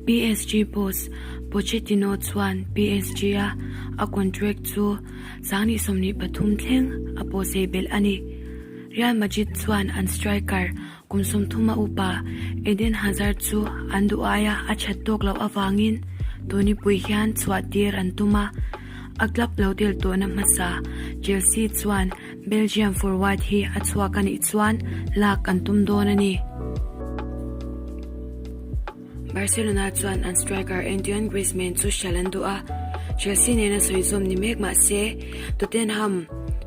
PSG boss Pochettino chuan PSG-a a contract chu 2023 thleng a pawhsei belh a ni. Real Madrid chuan an striker kum 30 a upa Eden Hazard chu an duh aia a that tawk loh avangin tunipui hian chhuah tir an tum a, a club lo tel tawhna hmasa Chelsea chuan Belgium forward hi a chhuak a nih chuan lak an tum dawn a ni. Barcelona chuan an striker Antoine Griezmann chu hralh an duh a, Chelsea nena sawi zawm ni mek mah se Tottenham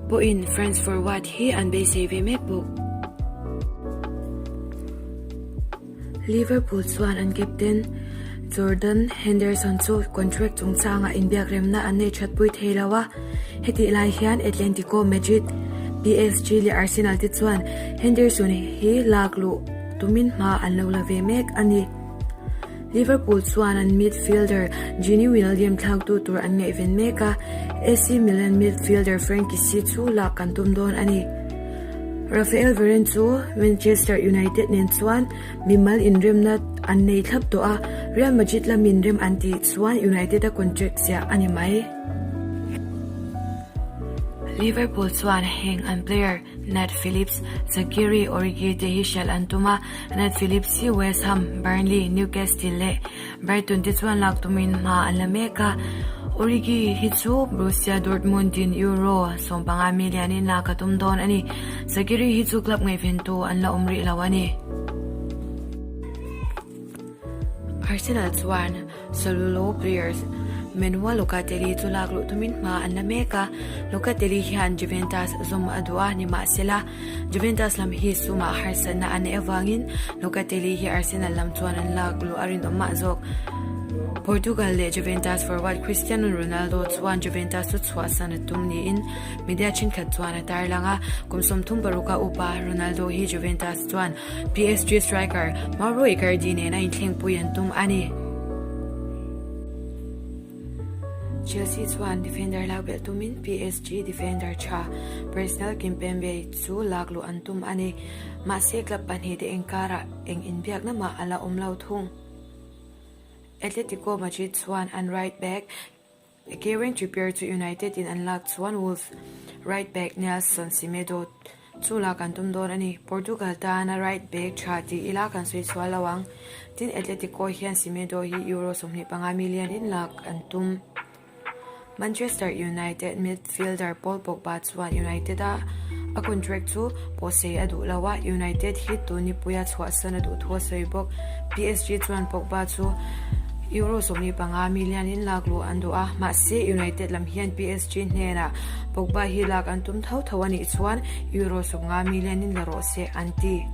pawhin France forward hi an beisei ve mek bawk. Liverpool chuan an captain Jordan Henderson chu contract chungchangah inbiakremna an nei thatpui thei lo a, hetih lai hian Atletico Madrid, PSG leh Arsenal te chuan Henderson hi lak luh tumin hma an lo la ve mek a ni. Liverpool chuan an midfielder Gini Wijnaldum thlaktu tur an ngaihven mek a, AC Milan midfielder Frank Kessie chu lak kan tum dawn a ni. Raphael Varane chu Manchester United nen chuan mimal inremna an nei thlap tawh a, Real Madrid lamin rem an tih chuan United-a contract ziah a ni mai. Liverpool chuan heng an player Nat Phillips, Shaqiri, Origi te hi hralh an tum a, Nat Phillips hi West Ham, Burnley, Newcastle leh Brighton te chuan lak tumin hma an la mek a, Origi hi chu Borussia Dortmund in Euro 15 million in lak a tum dawn a ni. Shaqiri hi chu club ngaihventu an la awm rih lo a ni. Arsenal chuan Solulo players Manuel Locatelli chu lak luh tumin hma an la mek a, Locatelli hian Juventus zawm a duh a, nimahsela Juventus lam hi sumah harsatna a neih avangin Locatelli hi Arsenal lam chuan an lak luh a rinawm mah zawk. Portugal leh Juventus forward Cristiano Ronaldo chuan Juventus chu chhuahsan a tum niin media thenkhat chuan a tarlang a, kum 36 a upa Ronaldo hi Juventus chuan PSG striker Mauro Icardi nen a inthlengpui an tum a ni. Chelsea chuan defender lak belh tumin PSG defender tha Presnel Kimpembe chu lak luh an tum a ni. Mahse club pahnihte inkarah eng inbiakna mah a la awm lo thung. Atletico Madrid chuan an right back Kieran Trippier chu United in an lak chuan Wolves right back Nelson Semedo chu lak an tum dawn a ni. Portugal tana right back tha tih ila kan sawi chhuah lo ang. Tin, Atletico hian Semedo hi Euro 25 million in lak an tum. Manchester United midfielder Paul Pogba chuan United a a contract chu pawhsei a duh lo a, United hi tunipuia chhuahsan a duh thu a sawi bawk. PSG chuan Pogba chu Euro 25 million in lak luh an duh a, mahse United lam hian PSG hnenah Pogba hi lak an tum tho tho a nih chuan Euro 50 million in la rawh se an ti.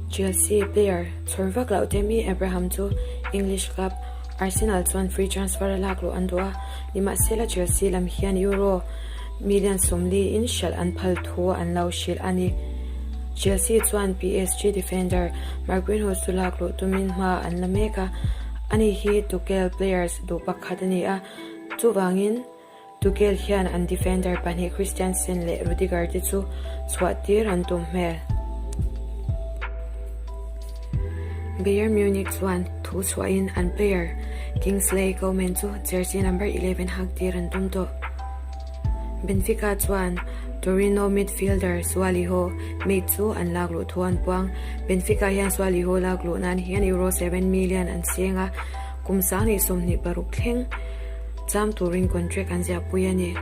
Chelsea player chhawr vak loh Tammy Abraham chu English club Arsenal chuan free transfer a lak luh an duh a, nimahsela Chelsea lam hian Euro million 40 in hralh an phal thu an lo hrilh a ni. Chelsea chuan PSG defender Marquinhos chu lak luh tumin hma an la mek a, ani hi Tuchel players duh pakhat a ni a, chuvangin Tuchel hian an defender pahnih Christensen leh Rudiger te chu chhuah tir an tum hmel. Bayern Munich chuan thu chhuahin an player Kingsley Coman chu jersey number 11 hak tir an tum tawh. Benfica chuan Torino midfielder Sualiho mate chu an lak luh thu an puang. Benfica hian Sualiho lak luh nan hian Euro 7 million an seng a, kum 2026 thleng cham turin contract an ziahpui a ni.